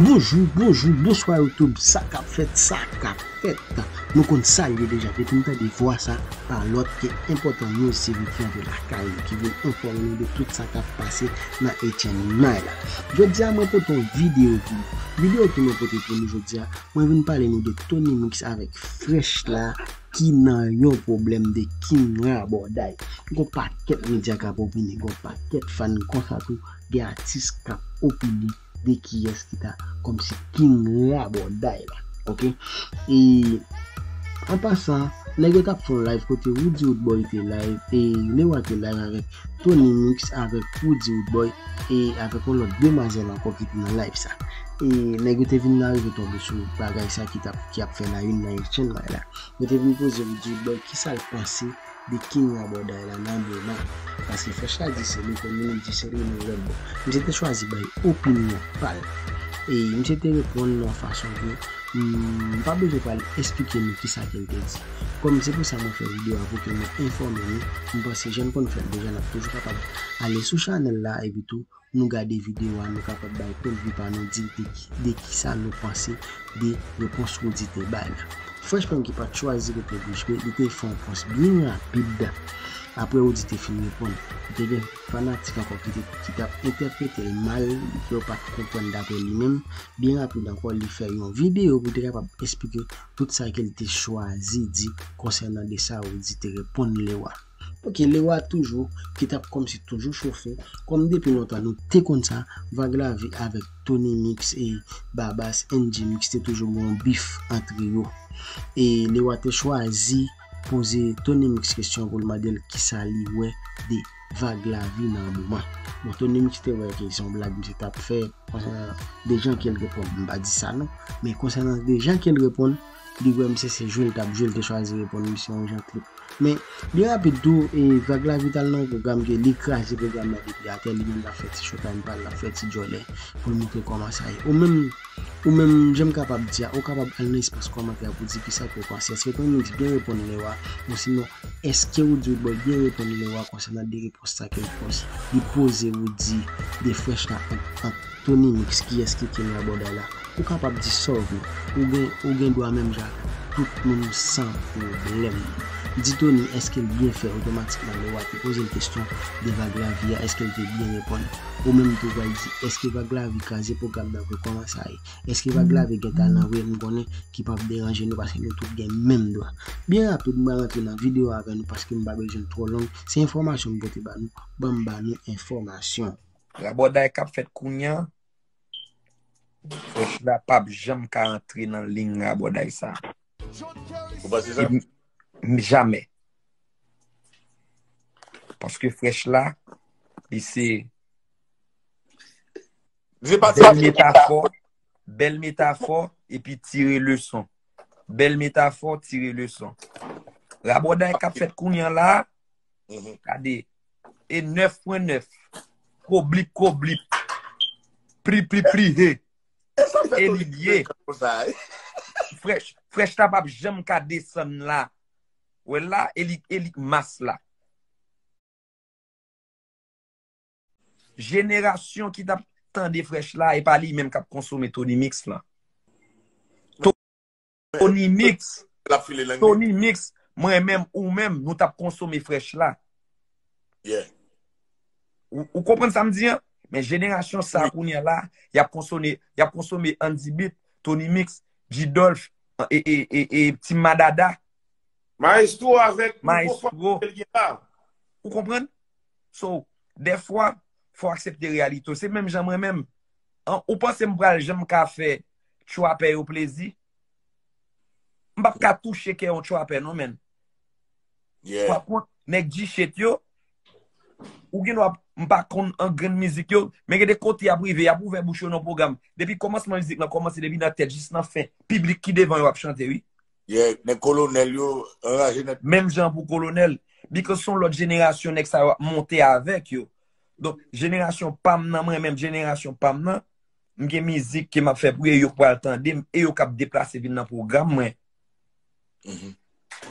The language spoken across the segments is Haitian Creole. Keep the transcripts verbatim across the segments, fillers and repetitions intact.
Bonjou, bonjou, bonswa YouTube, sa k ap fèt, sa k ap fèt. Nou konn sa l ye deja, depi n tande vwa sa, pa lòt ke Enpòtan News T V ki antre lakay nou, ki vin enfòme nou de tout sa k ap pase nan H N I la. Jodi a, mwen pote yon videyo pou nou. Videyo ke mwen pote pou nou jodi a, mwen vin pale nou de Tony Mix avèk Fresh la, ki nan yon pwoblèm de king rabòday. Gon pakèt medya k ap opine, gon pakèt fan konsa tou, gen atis k ap opine de kiyès ki ta kòmsi king rabòday la. Oke? E an pasan, nèg yo t ap fè yon live kote Roody Roodboy te live, e Lewa te live avèk Tony Mix avèk Roody Roodboy e avèk yon lòt demwazèl ankò ki te nan live sa. E nèg yo te vin arive tonbe sou bagay sa ki t ap, ki ap fè la youn nan H N I la. Yo te vin poze Roody Roodboy kisa l panse de king rabòday la nan moman. Paske Fresh la di se li, Tony Mix di se li nan lòt bò. Misye te chwazi bay opinyon pa l. E misye te reponn nan yon fason ke, hmm, m pa bezwen pral esplike nou kisa ke l te di. Kòm se pou sa mwen fè videyo a, pou ke nou enfòme nou, m panse jan n konn fè l deja, n ap toujou kapab ale sou chanèl la, epi tou, nou gade videyo a, nou kapab bay pwennvi pa nou, di de ki, de kisa nou panse de repons Roody te bay la. Fresh menm ki pa t chwazi rete bouch be, li te fè yon repons byen rapid. Apre Roody te fin reponn, li te gen fanatik ankò ki te, ki t ap entèprete l mal, yo pa t konprann daprè li menm. Byen rapid ankò, li fè yon videyo pou li te kapab esplike tout sa ke li te chwazi di konsènan de sa Roody te reponn Lewa. Oke, Lewa toujou, ki t ap kòmsi toujou chofe, kòm depi lontan nou te konn sa, Vag Lavi avèk Tony Mix e Babas N G Mix te toujou gen yon bif antre yo. E Lewa te chwazi poze Tony Mix kesyon pou l mande l kisa li wè de Vag Lavi nan moman. Bon, Tony Mix te wè ke se yon blag misye t ap fè, konsènan de jan ke l reponn. M pa di sa non, men konsènan de jan ke l reponn, li wè misye se jwe l t ap jwe, l te chwazi reponn misye yon jan trip. Men, byen rapid tou, e, Vag Lavi t al nan yon pwogram ke li kraze pwogram nan depi atè, li menm l ap fè ti showtime pa l, l ap fè ti djòlè pou l montre kòman sa ye. Ou menm, ou menm, jan m kapab di a, ou kapab al nan espas kòmantè a pou di kisa ke w panse. Èske Tony Mix byen reponn Lewa? Osinon, èske Roody Roodboy byen reponn Lewa konsènan de repons sa ke l poze, li poze Roody de Fresh la ant, ant Tony Mix, kiyès ki king rabòday la? Ou kapab di sa w vle. Ou gen, ou gen dwa menm jan ak tout moun san pwoblèm. Di Tony, èske l byen fè otomatikman lè w ap poze l kesyon de Vag Lavi a, èske l te byen reponn? Ou menm tou w pral di, èske Vag Lavi kraze pwogram nan vre, kòman sa ye? Èske Vag Lavi gen talan vre? M konnen ki p ap deranje nou paske nou tout gen menm dwa. Byen rapid, m pral rantre nan videyo a avè nou paske m pa bezwen l twò long. Se enfòmasyon m pote ba nou. Ban m ba nou enfòmasyon. Rabòday k ap fèt kounye a, Fresh la p ap janm ka antre nan liy rabòday sa. Ou panse sa? M-, m-, jamè. Paske Fresh la, li se bèl metafò, bèl metafò, epi tire leson. Bèl metafò, tire leson. Rabòday k ap fèt kounye a la, gade, e nèf pwen nèf, koblip, koblip, pli, pli, pli, he. E li ye. Fresh, Fresh la p ap janm ka desann la. Wè la, e li, e li k mas la. Jenerasyon ki t ap tande Fresh la, e pa li menm k ap konsome Tony Mix lan. Tony Mix, Tony Mix, mwen menm, ou menm, nou t ap konsome Fresh la. Ou, ou konprann sa m di an? Men jenerasyon sa kounye a la, y ap konsome, y ap konsome Andy Beat, Tony Mix, G Dolph, e, e, e, e, Team Madada. Maestro avèk nouvo fòm ke l gen la. Ou konprann? So, dèfwa, fò w aksepte reyalite w. Se menm jan mwen menm. An, ou panse m pral janm ka fè trapè yo plezi? M p ap ka touche kè yon trapè non, menn. Papòt, nèg G-Shit yo, ou gen dwa, m pa konn an grenn mizik yo, men gen de kote y ap rive, y ap ouvè bouch yo nan pwogram. Depi kòmansman mizik lan kòmanse, depi nan tèt jis nan fen, piblik ki devan yo ap chante, wi. Yeah, nèg Kolonèl yo anraje nèt. Menm jan pou Kolonèl. Because se yon lòt jenerasyon nèg sa yo ap monte avèk yo. Donk, jenerasyon pa m nan, mwen menm jenerasyon pa m nan, m gen mizik ke m ap fè pou yo, yo pral tande m, e yo k ap deplase vin nan pwogram mwen.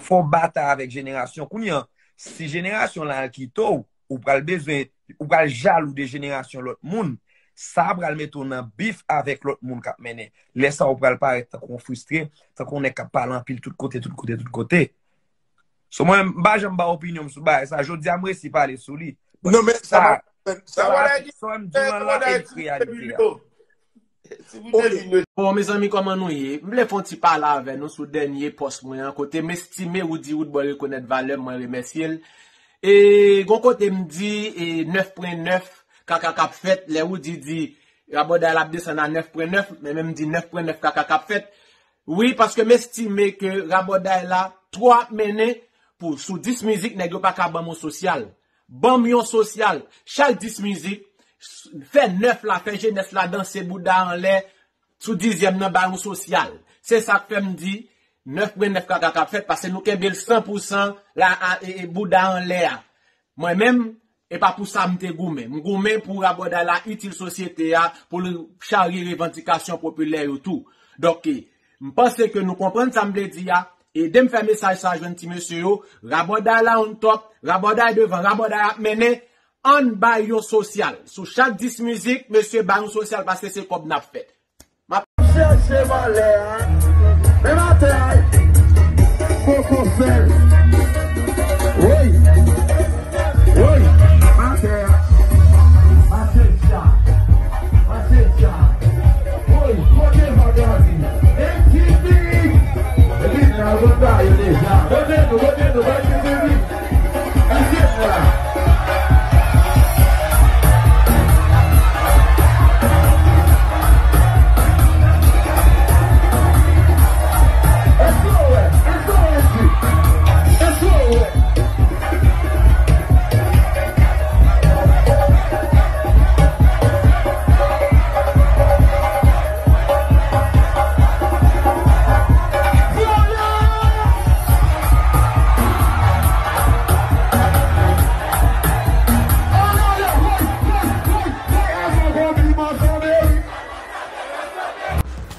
Fò w batay avèk jenerasyon. Kounye a, si jenerasyon la al kite w, ou pral bezwen, ou pral jalou de jenerasyon lòt moun. Sa pral mete w nan bif avèk lòt moun k ap mennen. Lè sa a, ou pral parèt tankou yon fristre, tankou yon nèg k ap pale anpil tout kote, tout kote, tout kote. So, mwen, m pa janm ba opinyon m sou bagay sa. Jodi a, m resi pale sou li. Non, men sa, sa, sa, sa, sa m di w lan la, e realite a. Si pou de minit. Bon, mezanmi, kòman nou ye? M vle fè yon ti pale avè nou sou dènye pòs mwen an, kote m estime Roody Roodboy rekonèt valè m, mwen remèsye l. E, gon kote m di, e, nèf pwen nèf kaka k ap fèt, lè Roody di, rabòday la ap desann a nèf pwen nèf, men menm di nèf pwen nèf kaka k ap fèt. Wi, paske m estime ke rabòday la twò ap mennen pou sou dis mizik, nèg yo pa ka ban m yon sosyal. Ban m yon sosyal. Chak dis mizik, s- fè nèf la, fè jenès la danse bouda anlè, sou dizyèm nan ba yon sosyal. Se sa k fè m di, nèf pwen nèf kaka k ap fèt, paske nou kenbe l san pou san la, a, e, e, bouda anlè a. Mwen menm, e pa pou sa m te goumen. M goumen pou rabòday la itil sosyete a, pou l charye revandikasyon popilè yo tou. Donk, e, m panse ke nou konprann sa m vle di a. Ede m fè mesaj sa jwenn ti mesye yo. Rabòday la on top, rabòday devan, rabòday ap mennen. Ann bay yon sosyal. Sou chak dis mizik, mesye, bay yon sosyal paske se kòb n ap fè. M ap chèche valè a. Men maten a, poko fè l. Woy. Woy. Atè a. Mache chat. Mache chat. Woy. Kote vagabon? Etini. Epi nan vanda yo deja. Kote nou, kote nou, bay ti vini. Mesye la.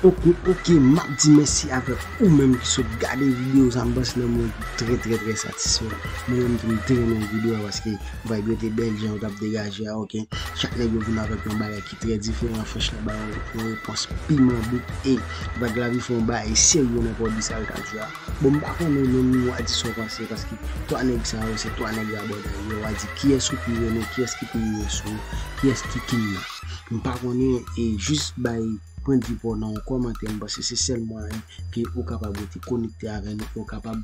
Ok, ok, m ap di mèsi avèk ou menm ki sot gade videyo sa. M panse nan mwen trè, trè, trè satisfè. Mwen menm tou m te renmen videyo a paske vibe yo te bèl, jan yo t ap degaje a, ok. Chak nèg yo vin avèk yon bagay ki trè diferan, French la ba yo yon repons piman bout e Vag Lavi fè yon bagay serye nan pwodui sa l ta di a. Bon, m pa konnen menm ou a di sa w panse, paske twa nèg sa yo, se twa nèg rabòday yo, w a di kiyès ou pi renmen, kiyès ki pi renmen sou ou, kiyès ki king la. M pa konnen, e jis bay pwendvi pa w nan yon kòmantè, m panse se sèl mwayen ke ou kapab rete konekte avè nou, ke ou kapab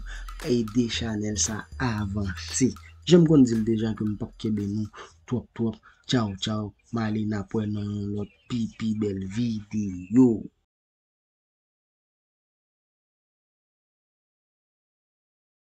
ede chanèl sa avanse. Jan m konn di l deja ke m p ap kenbe nou twòp, twòp. Tchaw, tchaw. M ale n ap wè nan yon lòt pi, pi bèl videyo.